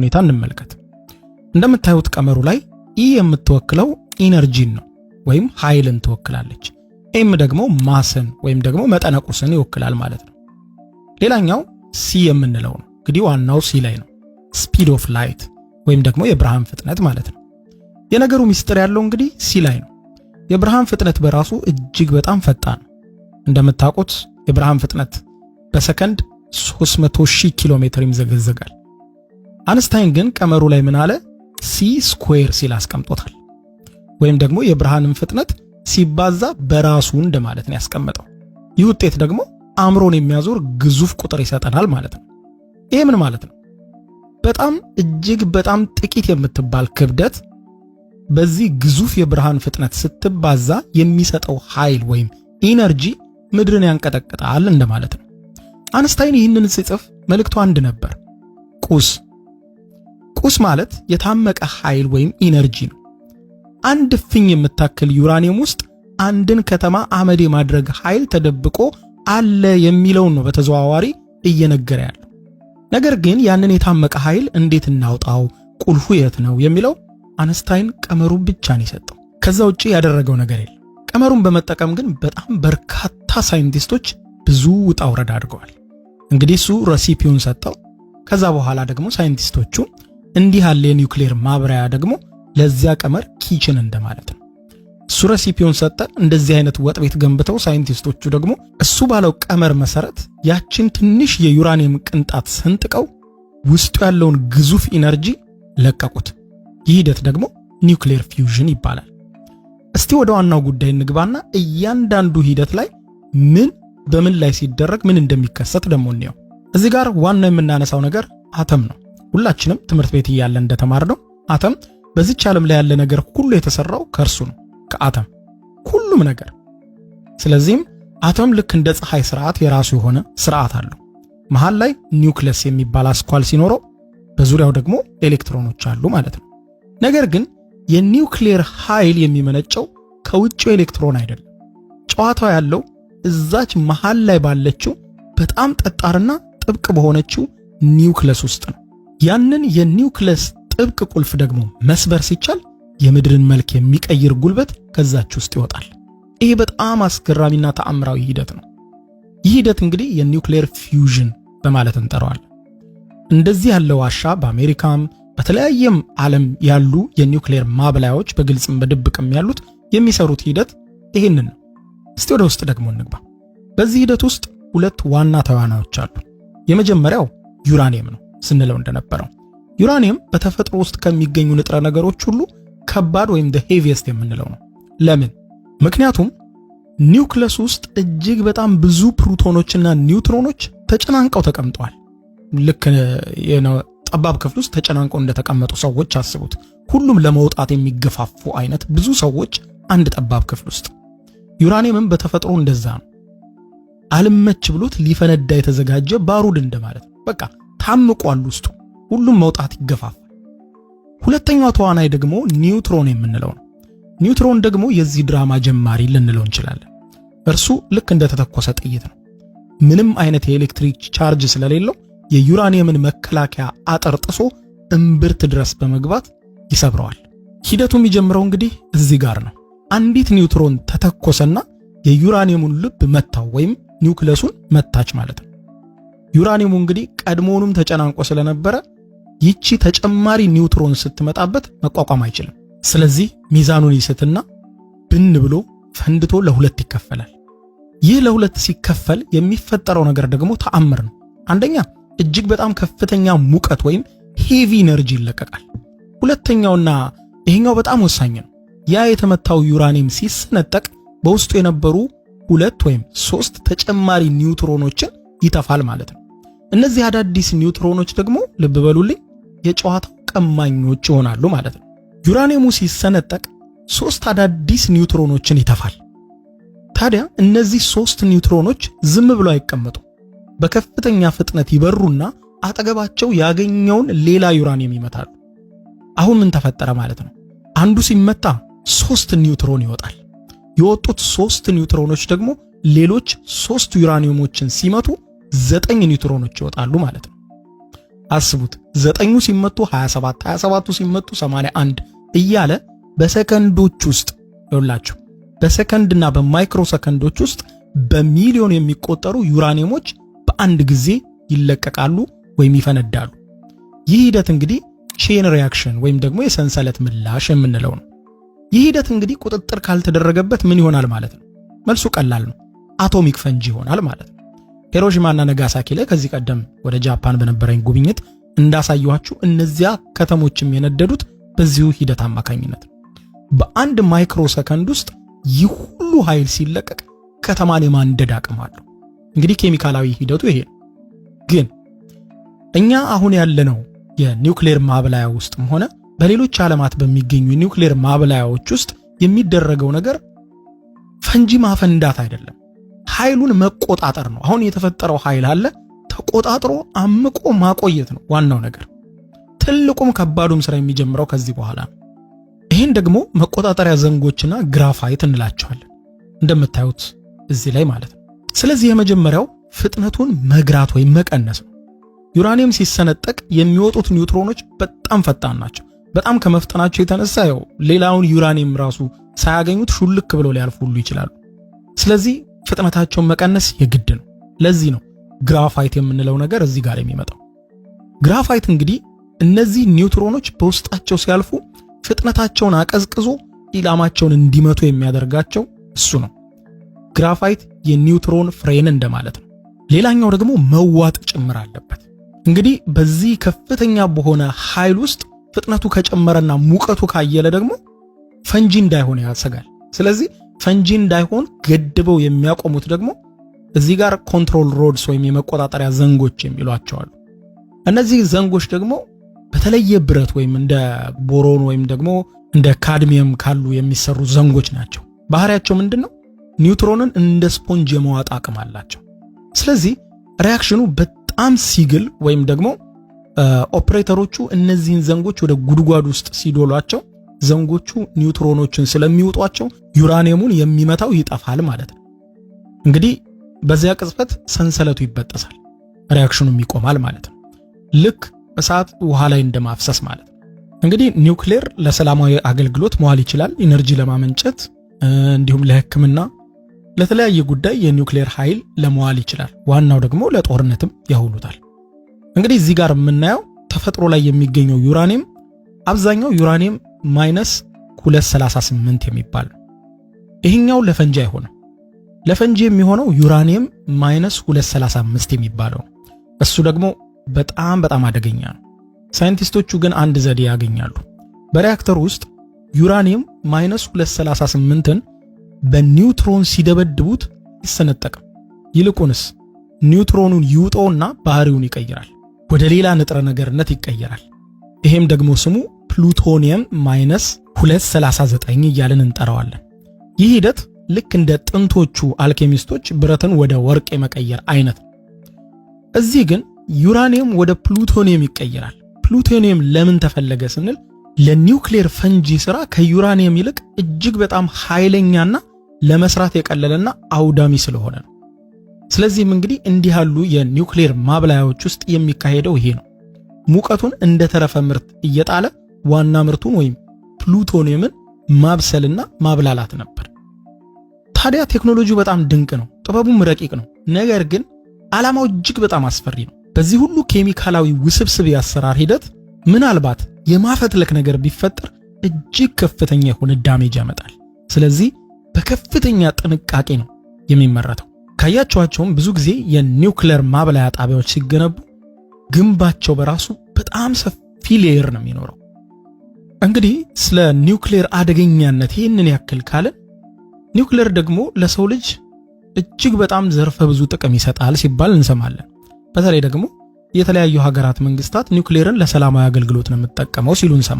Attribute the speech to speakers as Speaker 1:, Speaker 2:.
Speaker 1: ሁኔታ እንመልከት። እንደምታዩት ቀመሩ ላይ E የምትወክለው energy ን ነው ወይም ኃይልን ትወክላለች። M ደግሞ mass ን ወይም ደግሞ መጠነ ቁስን ይወክላል ማለት ነው። ሌላኛው C የምንለው ነው። እንግዲህ ዋናው C ላይ ነው። Speed of light ወይም ደግሞ የብርሃን ፍጥነት ማለት ነው። የነገሩ ሚስጥር ያለው እንግዲህ C ላይ ነው። የብርሃን ፍጥነት በራሱ እጅግ በጣም ፈጣን ነው። እንደምታውቁት የብርሃን ፍጥነት በሰከንድ 300 ሺህ ኪሎ ሜትር ይምዘገዘጋል። አንስታይን ግን ቀመሩ ላይ ምን አለ? C square ሲል አስቀምጦታል። ወይም ደግሞ የብርሃንን ፍጥነት ሲባዛ በራሱ እንደማለት ነው ያስቀመጠው። ይህ ውጤት ደግሞ አእምሮን የሚያዞር ግዙፍ ቁጥር ይሰጠናል ማለት ነው። ይሄ ምን ማለት ነው? በጣም እጅግ በጣም ጥቂት የምትባል ክብደት በዚህ ግዙፍ የብርሃን ፍጥነት ስትባዛ የሚሰጠው ኃይል ወይም energy ምድርን ያንቀጠቅጣል እንደማለት ነው። አንስታይን ይህንን ሲጽፍ መልእክቱ አንድ ነበር። ቁስ። ቁስ ማለት የታመቀ ኃይል ወይም energy ነው። አንድ እፍኝ የምታክል ዩራኒየም ውስጥ አንድን ከተማ አመድ የማድረግ ኃይል ተደብቆ አለ የሚለውን ነው በተዘዋዋሪ እየነገረ ያለው። ነገር ግን ያንን የታመቀ ኃይል እንዴት እናውጣው፣ ቁልፉ የት ነው የሚለው አንስታይን ቀመሩን ብቻ ነው የሰጠው። ከዛ ውጪ ያደረገው ነገር የለም። ቀመሩን በመጠቀም ግን በጣም በርካታ ሳይንቲስቶች ብዙ ውጣ ውረድ አድርገዋል። እንግዲህ እሱ recipe ውን ሰጠው። ከዛ በኋላ ደግሞ ሳይንቲስቶቹ እንዲህ ያለ የኒውክሌር ማብላያ ደግሞ ለዚያ ቀመር kitchen እንደማለት ነው። እሱ recipe ውን ሰጠ። እንደዚህ አይነት ወጥ ቤት ገንብተው ሳይንቲስቶቹ ደግሞ እሱ ባለው ቀመር መሰረት ያችን ትንሽ የዩራኒየም ቅንጣት ሰንጥቀው ውስጡ ያለውን ግዙፍ energy ለቀቁት። ይህ ሂደት ደግሞ nuclear fusion ይባላል። እስቲ ወደ ዋናው ጉዳይ እንግባና እያንዳንዱ ሂደት ላይ ምን በምን ላይ ሲደረግ ምን እንደሚከሰት ደግሞ እንየው። እዚህ ጋር ዋናው የምናነሳው ነገር አተም ነው። ሁላችንም ትምህርት ቤት እያለን እንደተማርነው አተም በዚች ዓለም ላይ ያለ ነገር ሁሉ የተሰራው ከእርሱ ነው፣ ከአተም ሁሉም ነገር። ስለዚህም አተም ልክ እንደ ፀሐይ ስርዓት የራሱ የሆነ ስርዓት አለው። መሃል ላይ ኒውክለስ የሚባል አስኳል ሲኖረው በዙሪያው ደግሞ ኤሌክትሮኖች አሉ ማለት ነው። ነገር ግን የኒውክሌር ኃይል የሚመነጨው ከውጭው ኤሌክትሮን አይደለም። ጨዋታው ያለው እዛች መሃል ላይ ባለችው በጣም ጠጣርና ጥብቅ በሆነችው ኒውክለስ ውስጥ ነው። ያንን የኒውክለስ ጥብቅ ቁልፍ ደግሞ መስበር ሲቻል የምድርን መልክ የሚቀይር ጉልበት ከዛች ውስጥ ይወጣል። ይሄ በጣም አስገራሚና ተአምራዊ ሂደት ነው። ይህ ሂደት እንግዲህ የ nuclear fusion በማለት እንጠራዋለን። እንደዚህ ያለ ዋሻ በአሜሪካም በተለያየም ዓለም ያሉ የኒውክሌር ማብላያዎች በግልጽም በድብቅም ያሉት የሚሰሩት ሂደት ይህንን ነው። እስቲ ወደ ውስጥ ደግሞ እንግባ። በዚህ ሂደት ውስጥ ሁለት ዋና ተዋናዮች አሉ። የመጀመሪያው ዩራኒየም ነው ስንለው እንደነበረው ዩራኒየም በተፈጥሮ ውስጥ ከሚገኙ ንጥረ ነገሮች ሁሉ ከባድ ወይም the heaviest የምንለው ነው። ለምን? ምክንያቱም ኒውክለስ ውስጥ እጅግ በጣም ብዙ ፕሮቶኖችና ኒውትሮኖች ተጨናንቀው ተቀምጠዋል። ልክ ጠባብ ክፍል ውስጥ ተጨናንቀው እንደተቀመጡ ሰዎች አስቡት። ሁሉም ለመውጣት የሚገፋፉ አይነት ብዙ ሰዎች አንድ ጠባብ ክፍል ውስጥ። ዩራኒየምም በተፈጥሮ እንደዛ ነው። አልመች ብሎት ሊፈነዳ የተዘጋጀ ባሩድ እንደማለት ነው። በቃ ታምቋል ውስጡ፣ ሁሉም መውጣት ይገፋፋል። ሁለተኛው ተዋናይ ደግሞ ኒውትሮን የምንለው ነው። ኒውትሮን ደግሞ የዚህ ድራማ ጀማሪ ልንለው እንችላለን። እርሱ ልክ እንደተተኮሰ ጥይት ነው። ምንም አይነት የኤሌክትሪክ ቻርጅ ስለሌለው የዩራኒየምን መከላከያ አጥር ጥሶ እምብርት ድረስ በመግባት ይሰብረዋል። ሂደቱ የሚጀምረው እንግዲህ እዚህ ጋር ነው። አንዲት ኒውትሮን ተተኮሰና የዩራኒየሙን ልብ መታው ወይም ኒውክለሱን መታች ማለት ነው። ዩራኒየሙ እንግዲህ ቀድሞውንም ተጨናንቆ ስለነበረ ይቺ ተጨማሪ ኒውትሮን ስትመጣበት መቋቋም አይችልም። ስለዚህ ሚዛኑን ይስትና ብን ብሎ ፈንድቶ ለሁለት ይከፈላል። ይህ ለሁለት ሲከፈል የሚፈጠረው ነገር ደግሞ ተአምር ነው። አንደኛ እጅግ በጣም ከፍተኛ ሙቀት ወይም heavy energy ይለቀቃል። ሁለተኛውና ይሄኛው በጣም ወሳኝ ነው። ያ የተመታው ዩራኒየም ሲሰነጠቅ በውስጡ የነበሩ ሁለት ወይም ሶስት ተጨማሪ ኒውትሮኖችን ይተፋል ማለት ነው። እነዚህ አዳዲስ ኒውትሮኖች ደግሞ ልብ በሉልኝ የጨዋታው ቀማኞች ይሆናሉ ማለት ነው። ዩራኒየሙ ሲሰነጠቅ ሶስት አዳዲስ ኒውትሮኖችን ይተፋል። ታዲያ እነዚህ ሶስት ኒውትሮኖች ዝም ብለው አይቀመጡም። በከፍተኛ ፍጥነት ይበሩና አጠገባቸው ያገኘውን ሌላ ዩራኒየም ይመታሉ። አሁን ምን ተፈጠረ ማለት ነው? አንዱ ሲመታ ሶስት ኒውትሮን ይወጣል። የወጡት ሶስት ኒውትሮኖች ደግሞ ሌሎች ሶስት ዩራኒየሞችን ሲመቱ 9 ኒውትሮኖች ይወጣሉ ማለት ነው። አስቡት፣ ዘጠኙ ሲመቱ 27፣ 27ቱ ሲመቱ 81 እያለ በሰከንዶች ውስጥ፣ ይኸውላችሁ፣ በሰከንድና በማይክሮ ሰከንዶች ውስጥ በሚሊዮን የሚቆጠሩ ዩራኒየሞች በአንድ ጊዜ ይለቀቃሉ ወይም ይፈነዳሉ። ይህ ሂደት እንግዲህ chain reaction ወይም ደግሞ የሰንሰለት ምላሽ የምንለው ነው። ይህ ሂደት እንግዲህ ቁጥጥር ካልተደረገበት ምን ይሆናል ማለት ነው? መልሱ ቀላል ነው። አቶሚክ ፈንጂ ይሆናል ማለት ነው። ሂሮሺማና ናጋሳኪ ላይ ከዚህ ቀደም ወደ ጃፓን በነበረኝ ጉብኝት እንዳሳየኋችሁ እነዚያ ከተሞችም የነደዱት በዚሁ ሂደት አማካኝነት ነው። በአንድ ማይክሮ ሰከንድ ውስጥ ይህ ሁሉ ኃይል ሲለቀቅ ከተማን የማንደድ አቅም አለው። እንግዲህ ኬሚካላዊ ሂደቱ ይሄ ነው። ግን እኛ አሁን ያለነው የኒውክሌር ማብላያ ውስጥም ሆነ በሌሎች ዓለማት በሚገኙ የኒውክሌር ማብላያዎች ውስጥ የሚደረገው ነገር ፈንጂ ማፈንዳት አይደለም፣ ኃይሉን መቆጣጠር ነው። አሁን የተፈጠረው ኃይል አለ፣ ተቆጣጥሮ አምቆ ማቆየት ነው ዋናው ነገር። ትልቁም ከባዱም ስራ የሚጀምረው ከዚህ በኋላ ነው። ይህን ደግሞ መቆጣጠሪያ ዘንጎችና ግራፋይት እንላቸዋለን፣ እንደምታዩት እዚህ ላይ ማለት ነው። ስለዚህ የመጀመሪያው ፍጥነቱን መግራት ወይም መቀነስ ነው። ዩራኒየም ሲሰነጠቅ የሚወጡት ኒውትሮኖች በጣም ፈጣን ናቸው። በጣም ከመፍጠናቸው የተነሳ ያው ሌላውን ዩራኒየም ራሱ ሳያገኙት ሹልክ ብለው ሊያልፉ ሁሉ ይችላሉ። ስለዚህ ፍጥነታቸውን መቀነስ የግድ ነው። ለዚህ ነው ግራፋይት የምንለው ነገር እዚህ ጋር የሚመጣው። ግራፋይት እንግዲህ እነዚህ ኒውትሮኖች በውስጣቸው ሲያልፉ ፍጥነታቸውን አቀዝቅዞ ኢላማቸውን እንዲመቱ የሚያደርጋቸው እሱ ነው። ግራፋይት የኒውትሮን ፍሬን እንደማለት ነው። ሌላኛው ደግሞ መዋጥ ጭምር አለበት። እንግዲህ በዚህ ከፍተኛ በሆነ ኃይል ውስጥ ፍጥነቱ ከጨመረና ሙቀቱ ካየለ ደግሞ ፈንጂ እንዳይሆን ያሰጋል። ስለዚህ ፈንጂ እንዳይሆን ገድበው የሚያቆሙት ደግሞ እዚህ ጋር control rods ወይም የመቆጣጠሪያ ዘንጎች የሚሏቸው አሉ። እነዚህ ዘንጎች ደግሞ በተለየ ብረት ወይም እንደ ቦሮን ወይም ደግሞ እንደ ካድሚየም ካሉ የሚሰሩ ዘንጎች ናቸው። ባህሪያቸው ምንድን ነው? ኒውትሮንን እንደ ስፖንጅ የመዋጥ አቅም አላቸው። ስለዚህ reaction ኑ በጣም ሲግል ወይም ደግሞ ኦፕሬተሮቹ እነዚህን ዘንጎች ወደ ጉድጓድ ውስጥ ሲዶሏቸው ዘንጎቹ ኒውትሮኖችን ስለሚውጧቸው ዩራኒየሙን የሚመታው ይጠፋል ማለት ነው። እንግዲህ በዚያ ቅጽበት ሰንሰለቱ ይበጠሳል፣ reaction ኑም ይቆማል ማለት ነው። ልክ እሳት ውሃ ላይ እንደማፍሰስ ማለት ነው። እንግዲህ ኒውክሌር ለሰላማዊ አገልግሎት መዋል ይችላል። energy ለማመንጨት እንዲሁም ለሕክምና፣ ለተለያየ ጉዳይ የኒውክሌር ኃይል ለመዋል ይችላል። ዋናው ደግሞ ለጦርነትም ያውሉታል። እንግዲህ እዚህ ጋር የምናየው ተፈጥሮ ላይ የሚገኘው ዩራኒየም አብዛኛው ዩራኒየም minus 238 የሚባል ነው። ይሄኛው ለፈንጂ አይሆንም። ለፈንጂ የሚሆነው ዩራኒየም minus 235 የሚባለው ነው። እሱ ደግሞ በጣም በጣም አደገኛ ነው። ሳይንቲስቶቹ ግን አንድ ዘዴ ያገኛሉ። በሪያክተር ውስጥ ዩራኒየም minus 238ን በኒውትሮን ሲደበድቡት አይሰነጠቅም። ይልቁንስ ኒውትሮኑን ይውጠውና ባህሪውን ይቀይራል፣ ወደ ሌላ ንጥረ ነገርነት ይቀየራል። ይሄም ደግሞ ስሙ ፕሉቶኒየም minus 239 እያልን እንጠራዋለን። ይህ ሂደት ልክ እንደ ጥንቶቹ አልኬሚስቶች ብረትን ወደ ወርቅ የመቀየር አይነት ነው። እዚህ ግን ዩራኒየም ወደ ፕሉቶኒየም ይቀየራል። ፕሉቶኒየም ለምን ተፈለገ ስንል ለኒውክሌር ፈንጂ ስራ ከዩራኒየም ይልቅ እጅግ በጣም ኃይለኛና ለመስራት የቀለለና አውዳሚ ስለሆነ ነው። ስለዚህም እንግዲህ እንዲህ ያሉ የኒውክሌር ማብላያዎች ውስጥ የሚካሄደው ይሄ ነው። ሙቀቱን እንደ ተረፈ ምርት እየጣለ ዋና ምርቱን ወይም ፕሉቶኒየምን ማብሰልና ማብላላት ነበር። ታዲያ ቴክኖሎጂው በጣም ድንቅ ነው፣ ጥበቡም ረቂቅ ነው። ነገር ግን ዓላማው እጅግ በጣም አስፈሪ ነው። በዚህ ሁሉ ኬሚካላዊ ውስብስብ የአሰራር ሂደት ምናልባት የማፈትለክ ነገር ቢፈጠር እጅግ ከፍተኛ የሆነ damage ያመጣል። ስለዚህ በከፍተኛ ጥንቃቄ ነው የሚመረተው። ካያችኋቸውም ብዙ ጊዜ የኒውክሌር ማብላያ ጣቢያዎች ሲገነቡ ግንባቸው በራሱ በጣም ሰፊ layer ነው የሚኖረው። እንግዲህ ስለ ኒውክሌር አደገኛነት ይህንን ያክል ካልን ኒውክሌር ደግሞ ለሰው ልጅ እጅግ በጣም ዘርፈ ብዙ ጥቅም ይሰጣል ሲባል እንሰማለን። በተለይ ደግሞ የተለያዩ ሀገራት መንግስታት ኒውክሌርን ለሰላማዊ አገልግሎት ነው የምጠቀመው ሲሉ እንሰማለን።